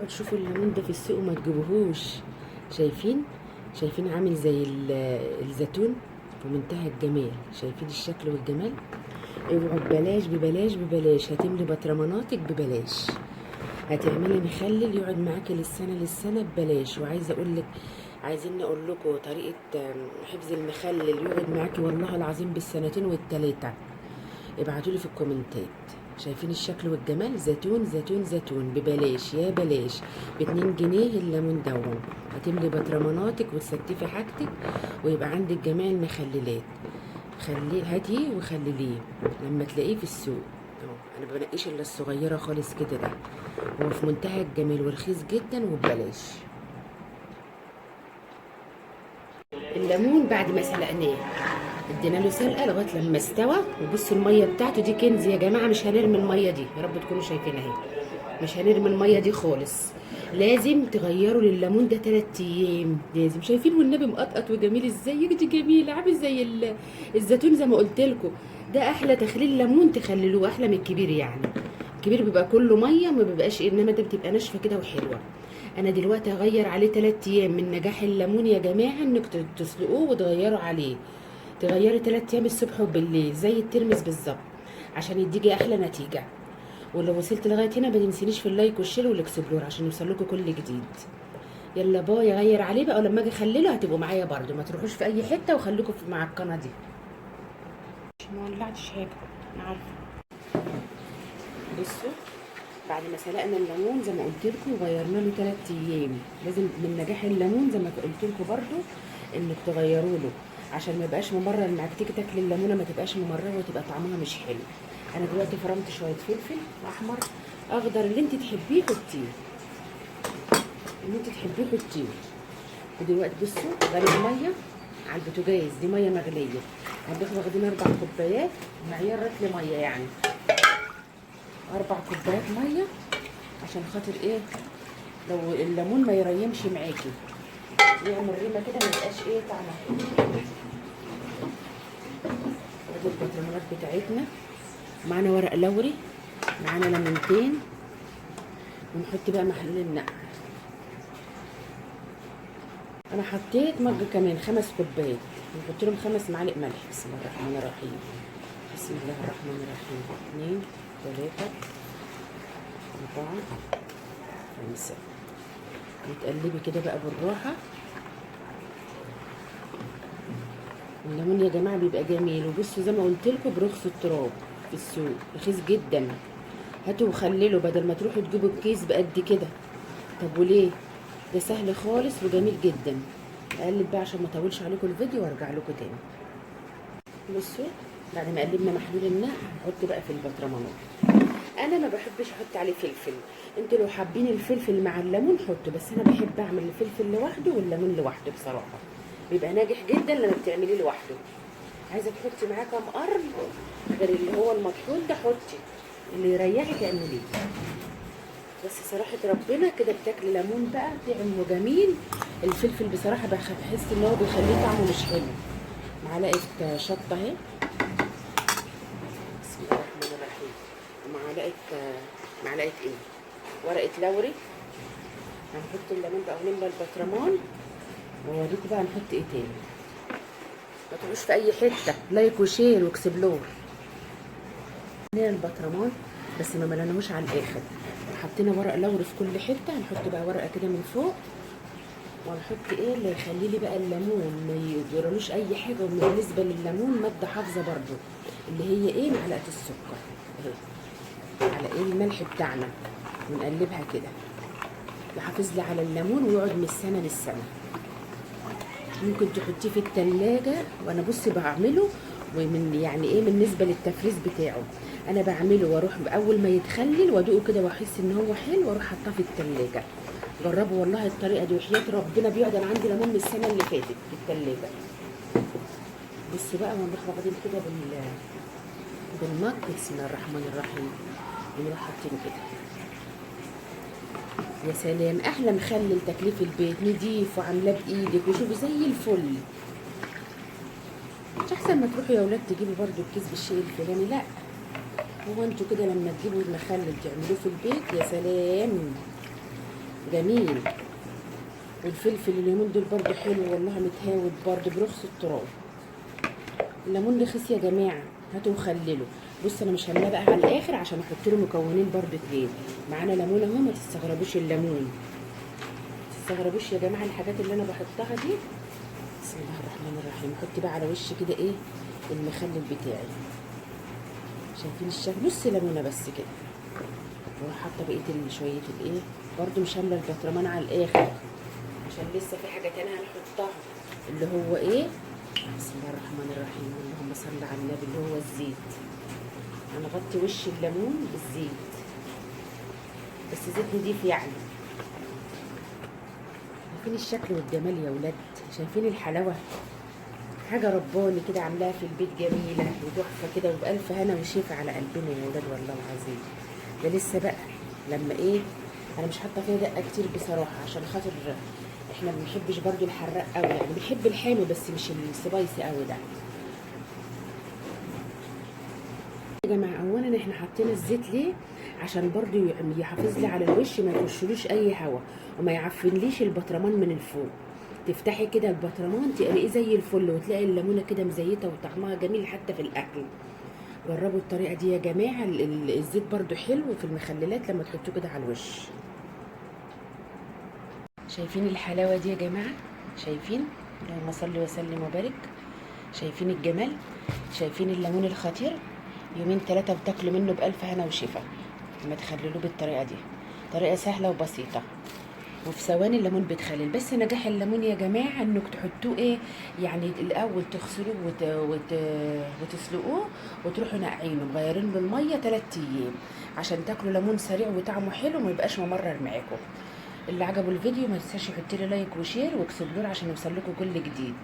تشوفوا الليمون ده في السوق وما تجيبوهوش. شايفين؟ شايفين عامل زي الزيتون في منتهى الجمال. شايفين الشكل والجمال؟ اوعوا ببلاش ببلاش ببلاش. هتملي بطرماناتك ببلاش، هتعملي مخلل يقعد معاكي للسنة للسنة ببلاش. وعايزه اقول لك، عايزين نقول لكم طريقه حفظ المخلل يقعد معاكي والله العظيم بالسنتين والتلاته. ابعتولي في الكومنتات. شايفين الشكل والجمال؟ زيتون زيتون زيتون ببلاش يا بلاش، ب2 جنيه الليمون دون. هتملي بطرماناتك وتستفي حاجتك ويبقى عندك جميع المخللات. خليه هاتيه وخلليه لما تلاقيه في السوق. اهو انا ما بنقيش الا الصغيرة خالص كده، ده هو في منتهى الجمال ورخيص جدا وببلاش. الليمون بعد ما سلقناه ادينا له سلقه لغاية لما استوى. وبصوا المية بتاعته دي كنز يا جماعة، مش هنرمي المية دي، يا رب تكونوا شايفينها اهي، مش هنرمي المية دي خالص. لازم تغيروا لليمون ده 3 ايام لازم. شايفين والنبي مقطقط وجميل ازاي؟ دي جميل عامل زي الزيتون زي ما قلت لكم. ده احلى تخليل ليمون تخللوه، احلى من الكبير يعني. الكبير بيبقى كله مية ما بيبقاش، انما ده بتبقى ناشفة كده وحلوه. انا دلوقتي هغير عليه 3 ايام. من نجاح الليمون يا جماعة انك تسلقوه وتغيروا عليه، تغيري 3 ايام الصبح وبالليل زي الترمس بالظبط عشان يديكي احلى نتيجة. ولو وصلت لغاية هنا ما تنسينيش في ال like وال share وال explore عشان يوصل لكم كل جديد. يلا bye، غير عليه بقى، ولما اجي اخلله هتبقوا معايا برده، ما تروحوش في اي حتة وخليكم مع القناة دي. ما ولعتش حاجة انا عارفه. بصوا بعد ما سلقنا الليمون زي ما قلت لكم وغيرنا له 3 ايام. لازم من نجاح الليمون زي ما قلت لكم برده انك تغيروا له عشان ما يبقاش ممرر معاك. تيجي تاكلي الليمونه ما تبقاش ممرره وتبقى طعمها مش حلو. انا دلوقتي فرمت شوية فلفل احمر اخضر اللي انت تحبيه حطيه، اللي انت تحبيه حطيه. ودلوقتي بصوا غلي المية على البوتاجاز، دي مية مغليه. هنروح واخدين 4 كوبايات معيار رطل مية، يعني 4 كوبايات مية عشان خاطر ايه؟ لو الليمون ما يريمش معاكي، يعمل ريمه كده ما يبقاش ايه طعمها. ادي البطرمانات بتاعتنا، معانا ورق لوري، معانا ليمونتين، ونحط بقى محلول النقع. انا حطيت مج كمان 5 كوبايات، نحط لهم 5 معالق ملح. بسم الله الرحمن الرحيم، بسم الله الرحمن الرحيم. 2 3 4 5. وتقلبي كده بقى بالراحة. الليمون يا جماعة بيبقى جميل. وبصوا زي ما قلت لكم برخص التراب في السوق، رخيص جدا. هاتوا وخللوا بدل ما تروحوا تجيبوا الكيس بقد كده. طب وليه؟ ده سهل خالص وجميل جدا. اقلب بقى عشان ما اطولش عليكم الفيديو وارجع لكم تاني. بصوا بعد ما قلبنا محلول النقع هنحط بقى في البطرمانات. انا ما بحبش احط عليه فلفل، انتوا لو حابين الفلفل مع الليمون حطوا، بس انا بحب اعمل الفلفل لوحده والليمون لوحده. بصراحة بيبقى ناجح جدا لما بتعمليه لوحده. عايزه تحطي معاه كام قرن غير اللي هو المطحون ده، حطي اللي يريحك اعمليه. بس صراحة ربنا كده بتاكلي ليمون بقى طعمه جميل. الفلفل بصراحة بحس ان هو بيخليه طعمه مش حلو. معلقه شطه اهي، بسم الله الرحمن الرحيم. ومعلقة، معلقه ايه؟ ورقة لوري. هنحط الليمون بقى ونملى البطرمان، واوريكم بقى هنحط ايه تاني. ما تروحوش في اي حتة، like و share و explore. هنا البطرمان بس ما مليناهوش على الاخر، حطينا ورق لوري في كل حتة. هنحط بقى ورقة كده من فوق، وهنحط ايه اللي يخلي لي بقى الليمون ما يجرالوش اي حاجة. وبالنسبة لليمون مادة حافظه برضو اللي هي ايه؟ معلقه السكر اهي على ايه الملح بتاعنا، ونقلبها كده يحافظ لي على الليمون ويقعد من السنة للسنة. ممكن تحطيه في التلاجة. وانا بصي بعمله، ومن يعني ايه بالنسبة للتفريز بتاعه انا بعمله واروح اول ما يتخلل وادوقه كده واحس ان هو حلو واروح حاطاه في التلاجة. جربوا والله الطريقة دي وحياه ربنا بيقعد. انا عندي ليمون من السنة اللي فاتت في التلاجة. بصوا بقى ونروح واخدين كده بالمج، بسم الله الرحمن الرحيم، ونروح حاطين كده. يا سلام، احلى مخلل تاكليه في البيت، نضيف وعاملاه بايدك وشوفوا زي الفل. مش احسن ما تروحوا يا ولاد تجيبوا برضو الكيس بالشيء الفلاني؟ لا، هو انتوا كده لما تجيبوا المخلل تعملوه في البيت يا سلام. جميل. والفلفل اليومين دول برضو حلو والله، متهاوت برضو برخص التراب. الليمون رخيص يا جماعة، هاتوا وخللوا. بص انا مش هملاه بقى على الاخر عشان احط له مكونين برضو 2. معانا ليمون اهو، ما تستغربوش الليمون، ما تستغربوش يا جماعة الحاجات اللي انا بحطها دي. بسم الله الرحمن الرحيم. احط بقى على وش كده ايه المخلل بتاعي. شايفين الشكل؟ نص ليمونه بس كده، واروح حاطه بقية شوية الايه برضو. مش هامله البطرمان على الاخر عشان لسه في حاجة تانية هنحطها اللي هو ايه. بسم الله الرحمن الرحيم، اللهم صل على النبي. اللي هو الزيت. هنغطي وش الليمون بالزيت، بس زيت نضيف يعني. شايفين الشكل والجمال يا ولاد؟ شايفين الحلاوة؟ حاجة رباني كده عاملاها في البيت، جميلة وتحفه كده، وبألف هنا وشفا على قلبنا يا ولاد والله العظيم. ده لسه بقى لما ايه، انا مش حاطه فيها دقه كتير بصراحة عشان خاطر احنا ما بنحبش برضو الحراق قوي، يعني بنحب الحامي بس مش السبايسي قوي ده يا جماعة. اولا احنا حطينا الزيت ليه؟ عشان برضو يحافظ لي على الوش، ما يخشلوش اي هوا وما يعفنليش البطرمان من الفوق. تفتحي كده البطرمان تلاقيه زي الفل، وتلاقي الليمونه كده مزيته وطعمها جميل حتى في الاكل. جربوا الطريقة دي يا جماعة. الزيت برضو حلو في المخللات لما تحطوه كده على الوش. شايفين الحلاوة دي يا جماعة؟ شايفين؟ اللهم صل وسلم وبارك. شايفين الجمال؟ شايفين الليمون الخطير؟ يومين 3 بتاكلوا منه بألف هنا وشفا لما تخللوه بالطريقة دي. طريقه سهلة وبسيطة وفي ثواني الليمون بيتخلل. بس نجاح الليمون يا جماعة انك تحطوه ايه يعني، الاول تغسلوه وتسلقوه وتروحوا نقعينه مغيرين له المية 3 ايام عشان تاكلوا ليمون سريع وطعمه حلو وما يبقاش ممرر معاكم. اللي عجبه الفيديو ما تنساش يحط لي like و share و explore عشان يوصل لكم كل جديد.